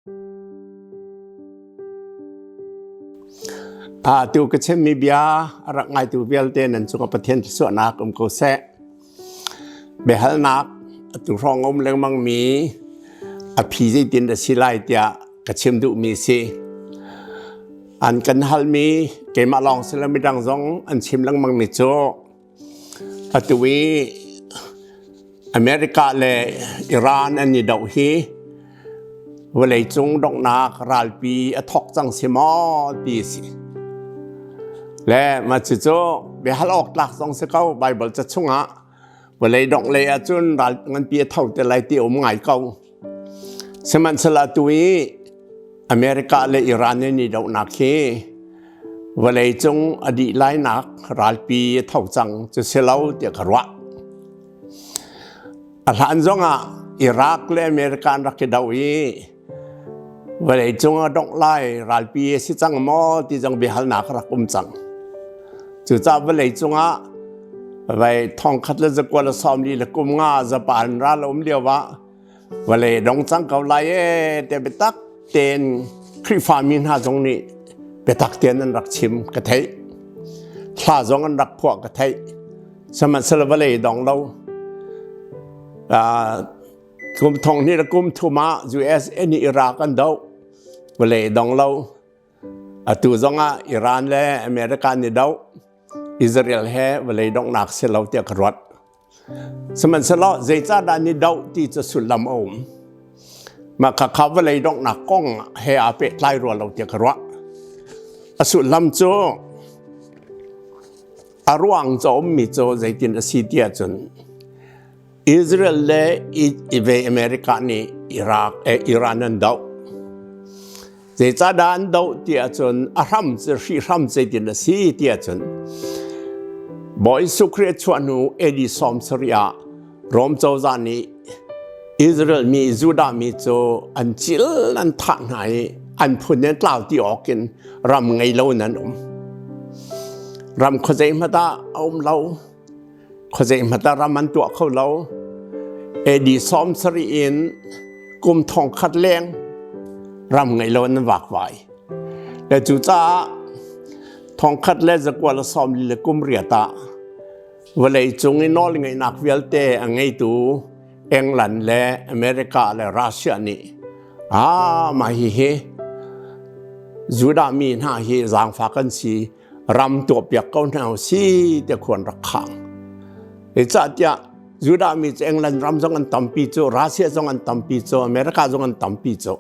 Atu ka chimmi bia a rak ngaitu vialte nan cungah Pathian thluachuahnak um ko seh. Biahalnak atu hrawng um lengmangmi a phi zeitin a si lai tiah ka chim duhmi si. An kan halmi keimah lawng si lo midang zong an chim lengmangmi cu Atu i America le Iran an i doh hi vawleicung donghnak ralpi a thawk cang si maw ti a si. Le mah cucu biahal awk tlak zong si ko Bible ca chungah vawlei dongh lei ahcun ral nganpi a tho te lai ti a um ngai ko. Sihmanhsehlaw atu i America le Iran an i dohnak hi vawleicung a dih lainak ralpi a tho cang cu si lo tiah ka ruah. A hlan zongah Iraq le America an rak i do i vawleicung a dongh lai ralpi a si cang maw ti zong biahalnak a rak um cang. Cucaah vawleicung ah vai thongkhat le zakua le sawmli le kum nga Japan ral a um lio ah Vawlei dong cang ko lai ee te biatak tein Khrihfami hna zong nih biatak tein an rak chim ka theih. Hla zong an rak phuah ka theih. Sihmanhsehlaw vawlei dong lo. Kum thong hnih le kum thum ah USA nih Iraq an doh. Vawlei dong lo. Atu zong ah Iran le America nih doh. Israel he vawlei donghnak si lo tiah ka ruat. Sihmanhsehlaw zeicahdah ni doh ti cu sullam a um. Mah khakha vawlei donghnak kong he aa pehtlai rua lo tiah ka ruah. A sullam cu a ruang cu a ummi cu zeitin a si ti ahcun Israel le ve America nih Iraq, eh, Iran an doh. Zeicahdah an doh ti ahcun a hram cu hrihhram zeitin a si ti ahcun Bawi Jesuh Khrih a chuah hnu AD 70 ah Rom cozah nih Israel mi Judah mi cu an cil an thah hna i an phun in tlau ti awk in ram ngei lo in an um. Ram khuazei hmanh ah a um lo. Khuazei hmanh ah ram an tuah kho lo. AD 70 in kum thongkhat leng ram ngei lo in an vakvai. Le cucaah thongkhat le zakua le sawmli le kum riat ah vawlei cung i nawl ngeihnak vialte a ngeitu England le America le Russia nih ah mah hihi Judah mi hna hi zaangfak an si ram tuahpiak ko hna si tiah khuan rak khang. Zeicahtiah Judah mi cu England ram zong an tampi cu, Russia zong an tampi cu, America zong an tampi cu.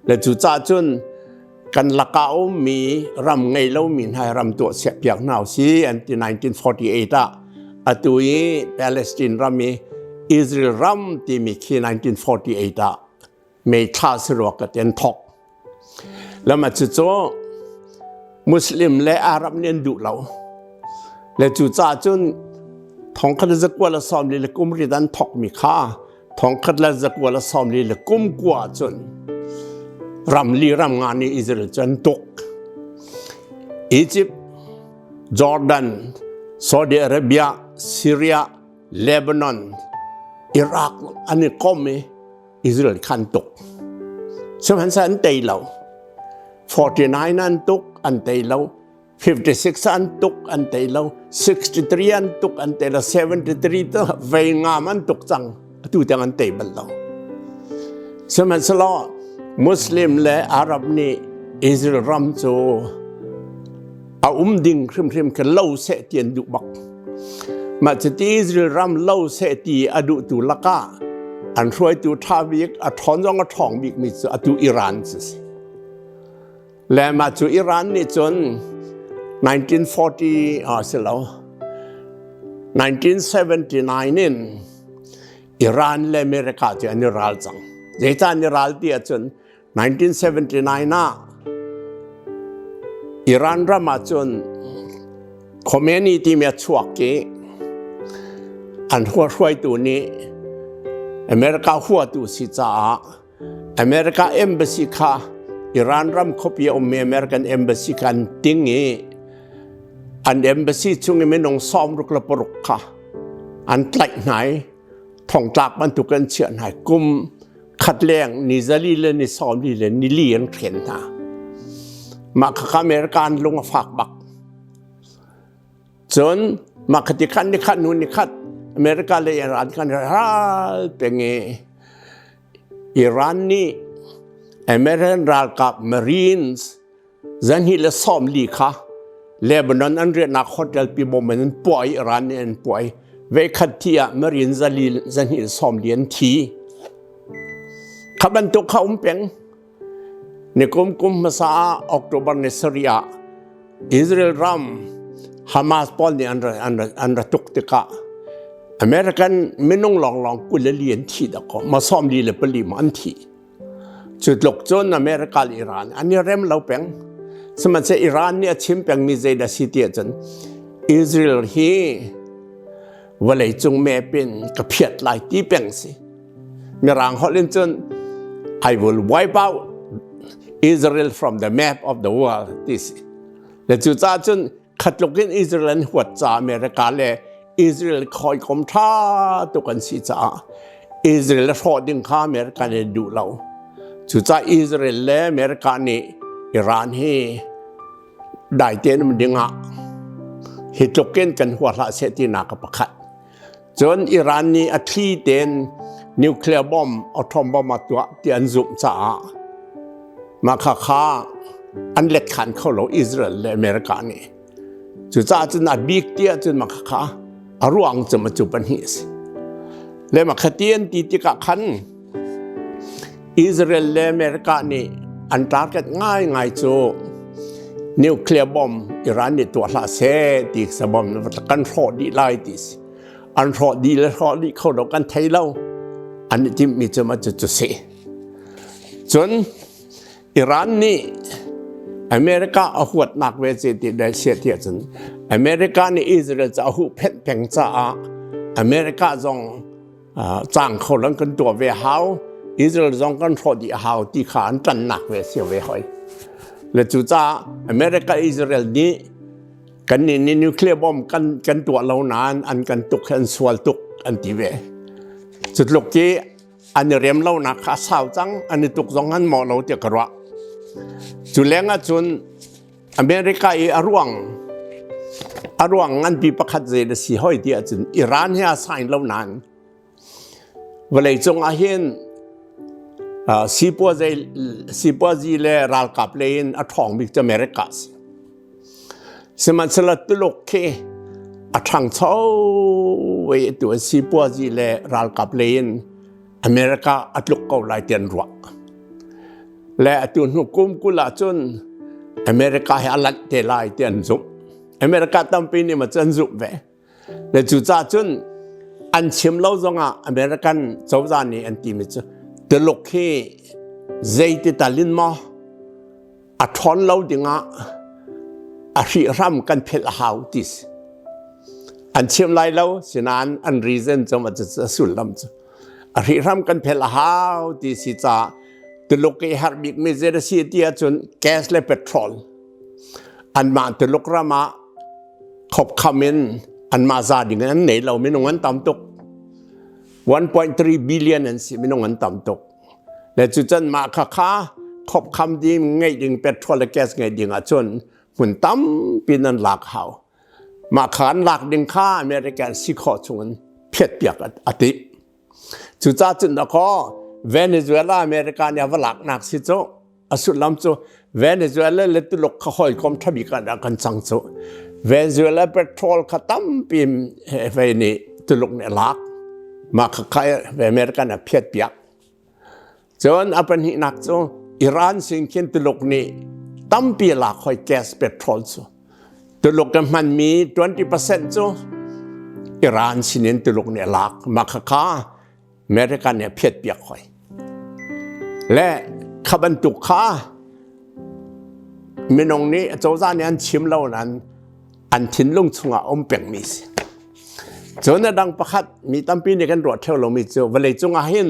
Le cucaah cun kan lakah ummi ram ngei lomi hna ram tuah siahpiak hna si an ti 1948 ah atu i Palestine ram i Israel ram timi khi 1948 ah May thla si rua ka ten thok. Lama cu cu Muslim le Arab nih an duh lo. Le cu ca cun thongkhat le zakua le sawmli le kum rit an thok mi kha thongkhat le zakua le sawmli le kum kua cun ramli ram nga nih Israel cu an tuk. Egypt, Jordan, Saudi Arabia, Syria, Lebanon, Iraq an i kom i Israel khan tuk. Sihmanhsehlaw an tei lo. 49 an tuk an tei lo. 56 an tuk an tei lo. 63 an tuk an tei lo. 73 tu vei ngam an tuk cang. Atu tiang an tei bal lo. Sihmanhsehlaw Muslim le Arab nih Israel ram cu a um ding hrimhrim kha lo seh ti an duh bak. Mah cuti Israel ram lo seh ti a duhtu lakah an hruaitu ṭha bik a ṭhawn zong a ṭhawng bikmi cu atu Iran cu si. Le mah cu Iran nih cun 1940 ah si lo 1979 in Iran le America cu an i ral cang. Zeicah an i ral ti ahcun 1979 ah Iran ram ah cun Khomeini timi a chuak i an hruaitu nih America huatu si caah America embassy kha Iran ram khuapi a ummi American embassy kha an ting i an embassy chung i minung 66 kha an tlaih hna i thongtlak bantuk an chiah hna kum. Khat leng ni zali le ni sawmli le ni li an hren hna. Mah khakha America an lung a fak bak. Cun mah khati khan ni khat nu ni khat America le Iran kan ral peng i Iran nih American ralkap Marines zanhnih le 40 kha Lebanon an riahnak hotel pi bom in an puah i Iran nih an puah i veikhat thi ah Marine zali zanhnih le 40 an thi. Kha bantuk kha um peng. Nikum kum hmasa ah October ni sarih ah Israel ram Hamas pawl nih an ra, an ra, an ra tuk tikah American minung lawnglawng 24 an thi dakaw ma 44 ma an thi. Cu tluk cun America le Iran an i rem lo peng. Sihmanhsehlaw Iran nih a chim pengmi zeidah si ti ahcun Israel hi vawleicung map in ka phiat lai ti peng si. Mirang holh in cun I will wipe out Israel from the map of the world ti si. Le cucaah cun khatluk in Israel an huat ca America le Israel khawikom ṭha tuk an si caah Israel hrawh ding kha America nih duh lo. Cucaah Israel le America nih Iran hi dai tein um ding ah hi tluk in kan hua hlah seh tinak a pakhat. Cun Iran nih a thli tein nuclear bomb, atom bomb a tuah ti an zumh caah mah kha kha an let khan kho lo Israel le America nih. Cucaah cun a bik ti ahcun mah kha a ruang cu cu pahnih a si. Le mah kha ti an ti tikah khan Israel le America nih an target ngaingai cu nuclear bomb Iran nih tuah hlah seh ti sa bomb kan hrawh dih lai ti si. An hrawh dih le hrawh dih kho lo kan thei lo. An i timhmi cu mah cu si. Cun Iran nih America a huatnak ve ce ti dai sia ti ahcun America nih Israel cu a huhphenh peng caah America zong cang kho lang kan tuah ve hau Israel zong kan hrawh dih hau ti kha an ṭannak ve si ve hoi. Le cucaah America Israel nih kan nih nih nuclear bomb kan kan tuah lo nain an kan tuk an sual tuk an ti ve. Cutluk ki an i rem lonak kha a sau cang an i tuk zong an mawh lo tiah ka ruah cu leng ah cun America i a ruang a ruang nganpi pakhat zei na si hoi ti ahcun Iran he a sign lo nain vawlei cung ah hin sipuazi le ralkap lei in a ṭhawng bik cu America si Sihmanhsehlaw Tuluk khi a ṭhangcho i atu an sipuazi le ralkap lei in America a tluk ko lai ti an ruah. Le atu hnu kum 20 ahcun America he a lanh te lai ti an zumh. America tampi nih ma cu an zumh ve. Le cucaah cun an chim lo zongah American cozah nih an timi cu Tuluk hi zeiti tal in maw a ṭhawn lo dingah a hrihhram kan phelh a hau ti si. An chim lai lo, sinain an reason cu a sullam cu a hrihhram kan phelh a hau ti si caah Tuluk i har bikmi zei a si ti ahcun gas le petrol anmah Tuluk ram ah khopkham in anmah za ding in an nei lo minung an tam tuk 1.3 billion an si minung an tam tuk Le cucan mah khakha khopkham ding ngeih ding petrol le gas ngeih ding ahcun hmun tampi nan lak hau. Mah kha an lak ding kha American si khawh chungin phiatpiak a ti. Cucaah cun dakaw Venezuela America nih a va laknak si cu a sullam cu Venezuela le Tuluk kha hawikom ṭha bik ah kan cang cu. Venezuela petrol kha tampi vei nih Tuluk nih a lak. Mah kha kha America nih a phiatpiak. Cun a pahnihnak cu Iran sin khin Tuluk nih tampi a lak hoi gas petrol cu. Tuluk a hmanmi 20% cu Iran sinin Tuluk nih a lak. Mah kha kha America nih a phiatpiak hoi. Le kha bantuk kha minung nih cozah nih an chim lo nain an thinlung chungah um pengmi si. Cun a dang pakhat mi tampi nih kan ruah theo lomi cu vawleicung ah hin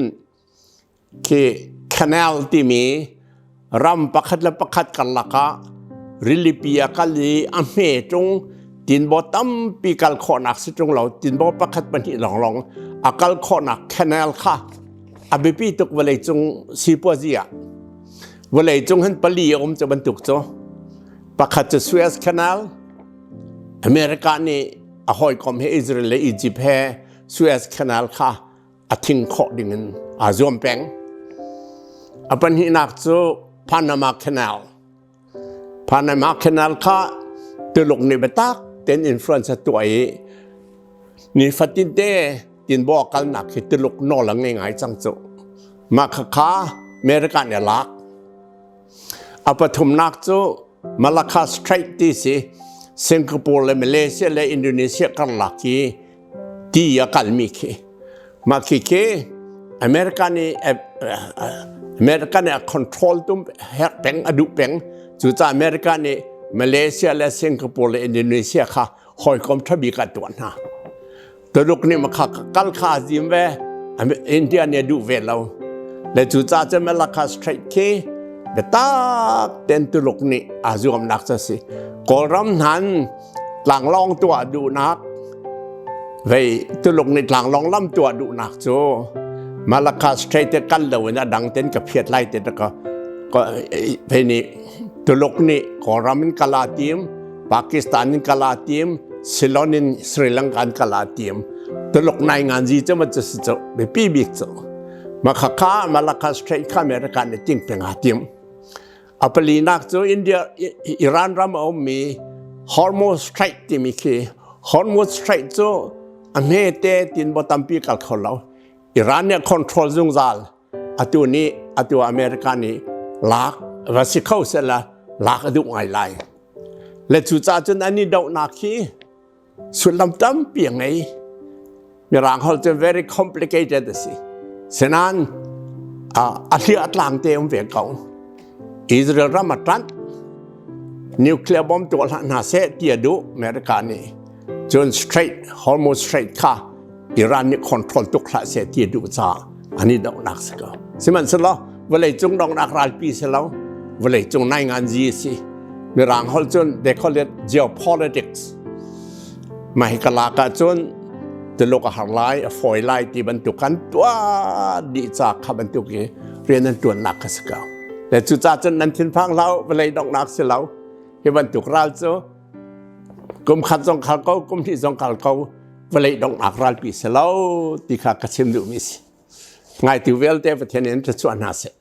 khi canal timi ram pakhat le pakhat karlak ah rilipi a kal i a hme ṭung tinbaw tampi kal khawhnak si ṭung lo tinbaw pakhat pahnih lawnglawng a kal khawhnak canal kha. a biapi tuk vawleicung sipuazi ah. Vawleicung hin pali a um cu bantuk cu. Pakhat cu Suez Canal, America nih a hawikom he Israel le Egypt he Suez Canal kha a thing khawh ding in aa zuam peng. A pahnihnak cu Panama Canal. Panama Canal kha Tuluk nih biatak tein influence a tuah i nifatin te tinbaw kalnak hi Tuluk nawl a ngei ngai cang cu. Mah khakha America nih a lak. A pathumnak cu Malacca Strait ti si Singapore le Malaysia le Indonesia karlak i ti a kalmi khi. Mah khi khi America nih America nih a control tum herh peng a duh peng. Cucaah America nih Malaysia le Singapore le Indonesia kha hawikom ṭha bik ah tuah hna. Tuluk nih makha kal kha a zim ve. India nih a duh ve lo. Le cucaah cun Malacca Strait khi biatak tein Tuluk nih aa zuamnak cu a si. Kawlram hnan tlanglawng tuah duhnak vei Tuluk nih tlanglawng lam tuah duhnak cu Malacca Strait te kal lo in a dang ten ka phiat lai te ka vei nih Tuluk nih Kawlram in kala tim Pakistan in kala tim Ceylon in Sri Lanka in kala tim Tuluk nai ngan zi cu ma cu si cu biapi bik cu makhakha Malacca Strait kha America nih ting penga tim A palinak cu India, Iran ram a ummi Hormuz Strait timi khi Hormuz Strait cu a hmete tinbaw tampi kal kho lo. Iran nih control zungzal. Atu nih atu America nih lak va si kho sehla lak a duh ngai lai. Le cucaah cun an i dohnak hi sullam tampi a ngei. Mirang holh cu very complicated a si. Senan a hliah tlang te um ve ko. Israel ram a ṭanh. Nuclear bomb tuah hlah hna seh ti a duh America nih. Cun Strait, Hormuz Strait kha Iran nih control tuk hlah seh ti a duh caah an i dohnak si ko. Sihmanhsehlaw vawleicung donghnak ralpi si lo, vawleicung nainganzi a si. Mirang holh cun they call it geopolitics. Mah hi ka lak ahcun Tuluk a har lai, a fawi lai ti bantuk kan tuah dih ca kha bantuk i rian an ṭuannak kha si ko. Le cucaah cun nan thinphang hlah vawlei donghnak si lo. Hi bantuk ral cu kum khat zong khal ko, kum hnih zong kal ko, vawlei donghnak ralpi si lo ti kha ka chim duhmi si. Ngaitu vialte Pathian in thluachuah hna seh.